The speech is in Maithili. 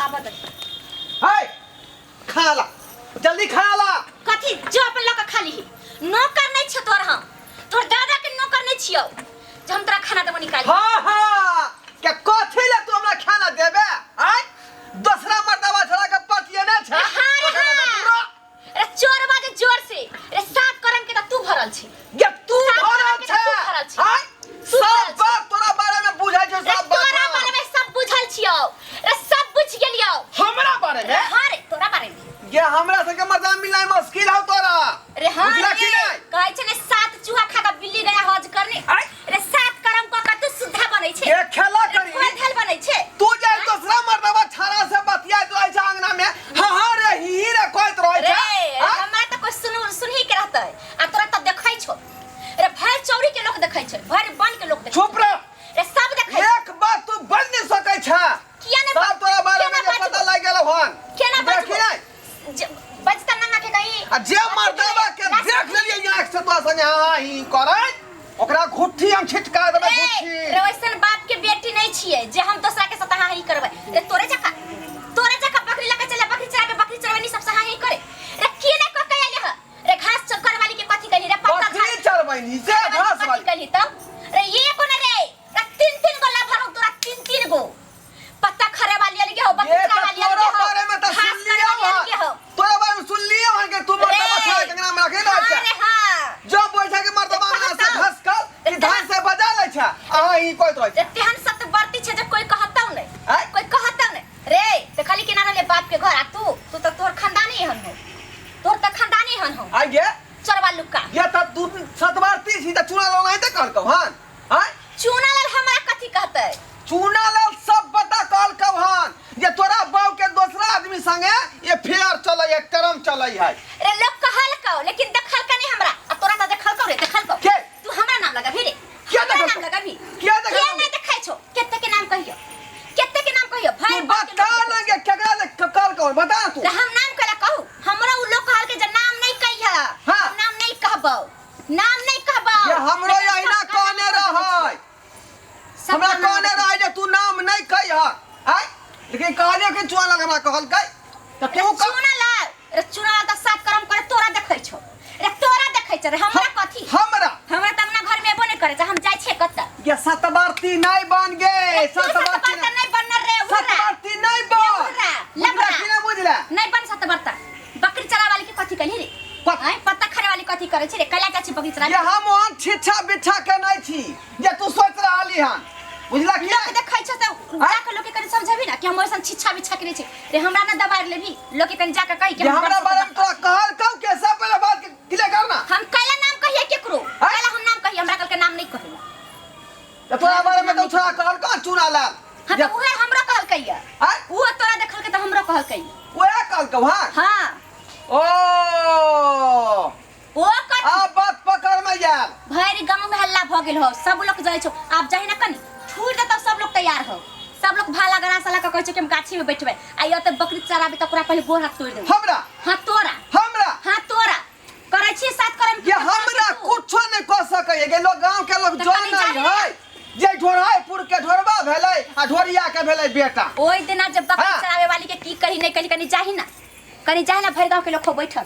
आबऽ दे। है खा ला जल्दी खा ला। कथी जो अपन लऽ कऽ खा लीही। नौकर नहीं छियौ तोहर, हम तोहर दादा के नौकर नहीं छियौ जे हम तोरा खाना देबो निकालि। हाँ हाँ, के कथी ले तू हमरा खाना देबे? आय दोसरा मर्दबा छोड़ा के पतिये ने छै। हाँ रे हाँ। रे चोर बाजे जोर से रे, सात करम के त तू भरल छी। ये तू सात भरल करम के छै। त तू भरल छी। आय तू सब भरल छी। बात तोरा बारे में बुझै छौ। रे सब बात तोरा बारे में सब बुझल छियौ रे, सब बुझ गेलियौ। हमरा बारे में? हाँ रे, तोरा बारे में। ये हमरा संगे मजा मिलनाइ मुश्किल हौ तोरा। रे हाँ बुझला रे कि नहीं? कहै छै ने सात चूहा खा के बिल्ली गया हज करने। आय। रे सात करम क के तू सुद्धा बनै छै। ये खेला रे करी फोल धाल बनै छै। तू जे दोसरा मर्दबा छाड़ा से बतियाइत रहै छै अंगना में, हाँ हाँ रे ही ही रे कहैत रहै रे छै। आय? हमरा त कोई सुनु सुनही के रहतै आ तोरा त देखै छौ रे, भरि चौरी के लोक देखै छै, भरि बन के लोक देखै चुप रह। रे, सब देखै छै। एक बात तू बन नहीं सकै छै। किया नहीं सब तोरा बारे में केना जे पता बजबो? लागि गेल हन। केना देखी बजबो? नहीं? बजता नंगा के कहीं आ जे मर्दबा के देख लेलियै आँख से तोरा संगे हाँ ही करैत, ओकरा घुट्ठी हम छिटका देबै। रे घुट्ठी। रे वैसन बाप के बेटी नहीं छियै जे हम दोसरा के साथ हाँ ही करबै। रे तोरे जका, तोरे जका बकरी लके चले, बकरी चराबे, बकरी चराबे नहीं सबसे हाँ ही करे। रे की नहीं कह के आइले ह? रे घास चक्कर वाली के कथी कहली रे? पत्ता बकरी चरबैनी से घास कथी वाली कहली तब रे? ये कोन रे? रे तीन तीन गो लाभर हो तोरा, तीन तीन गो पत्ता खरे वाली अलगे हो, बकरी ये चरावे तऽ वाली तोरो अलगे हो, बारे में तऽ घास सुनलियौ करे वाली हन। अलगे हो। तोरा बारे में सुनलियौ हन कि तू मर्दबा रे। छोड़ा के अंगना में रखने रहै हाँ छै। रे हाँ। जो बैठा के मर्दबा अंगना से कहतौ। घस कर कि धान से बजा लै छै, अहाँ ई कहैत रहै रे छै। तेहन सत्य बरती छै जे कोई कहतौ नहीं। आँय? कोई कहतौ नहीं रे। तऽ खाली केना रहले बाप के घर आ तू तू तऽ तोहर खानदानी एहन हो, तोहर तऽ खानदानी एहन हो। आइ गे चोरवा लुक्का। ये तऽ तू सतबारती छी तऽ चूना लाल नहीं कहलकौ हन? आँय? चूना लाल हमरा कथी कहतै? चूना लाल सब बता कहलकौ हन जे तोरा बाऊ के दोसरा आदमी संगे ये फेयर चलै है, करम चलै है। रे लोग कहलकौ लेकिन देखलकै नहीं हमरा, आ तोरा तऽ देखलकौ रे, देखलकौ। के? तू हमरा नाम लगाबी रे? किया हमरा देखलकौ? नाम लगाबी? किया देखलकौ? किया नहीं देखै छौ? केते के नाम कहियो, केते के नाम कहियो? तू भाई बाप के बता लोग ना के केकरा ले कहलकौ, बता तू। रे हम नाम कला कहू? हमरा उ लोग कहलकै जे नाम नहीं कहिह। हाँ। हम नाम नहीं कहबौ, नाम नहीं कहबौ। ये हमरो लेकिन अहिना सब कहना कहने बदल रहै। सब हमरा कहना कहने बदल रहै जे तू नाम नहीं कहिह। आँय? लेकिन कहलियो कि चुआ लाल हमरा कहलकै तऽ तू कह। चूना लाल रे, चूना लाल तऽ सात करम करे तोरा देखै छौ रे, तोरा देखै छौ रे। हमरा कथी? हमरा हमरा तऽ अपना घर में एबो नहीं करे छै, हम जाइ छियै कतऽ। ये सतबारती नहीं बन गे। तू सतबारती सतबरता नहीं बनल रे, उर्रा। सतबारती नहीं बन। उर्रा, बुझला लबरा। कि नहीं बुझला? नहीं बन सतबरता। बकरी चरावे वाली के कथी कहली रे? आँय, पत्ता खाने वाली कथी करे छै रे? कला जाइ छी बकरी चरावे। ये हम ओहन छिछा बिछा के नहीं छी जे तू सोच रहली हन, बुझला कि लोक नहीं? देखै छौ तऽ जाके लोक के कनि समझेबी ना कि हम ओइसन छिछा बिछा के नहीं छी रे, हमरा ना दबाड़ लेबी। लोक के कनि जाके कही कि ये हम हमरा बड़ बारे में तोरा कहल कहू के सब पहले बात के क्लियर कर ना। हम कैला नाम कहिए केकरो? आँय? कैला हम नाम कहिए? हमरा कल के नाम नहीं कहिए। तो तोरा बारे में तो छोरा कहल कहाँ चूना लाल? हाँ तऽ उहे हमरो कहलकै। आँय? उहो तोरा देखलकै तऽ हमरो कहलकै। उहे कहलकौ? हाँ हाँ। ओ ओ कथी? आब बात पकड़ में आयल। भरि गांव में हल्ला भ गेल हो, सब लोग जाइ छौ। आब जाहि ना कनि छूट देतौ, सब लोग तैयार हो, सब लोग भाला गड़ा साला के कहै छै कि हम गाछी में बैठबै आ यो तऽ बकरी चराबे तऽ ओकरा पहिले गोड़ हाथ तोड़ि देबै। हमरा? हाँ तोरा। हमरा? हाँ तोरा करै छी साथ करम। ये हमरा कुछो नहीं कह सकै गे। लोग गांव के लोग तऽ जान कनि नहीं जाही ना। है जे ढोरायपुर के ढोरबा भेलै आ ढोरिया के भेलै बेटा। ओहि दिना जब बकरी हाँ। चरावे वाली के की कही नहीं कही, कनि जाही ना, कनि जाही ना, भरि गांव के लोग हो बैठल।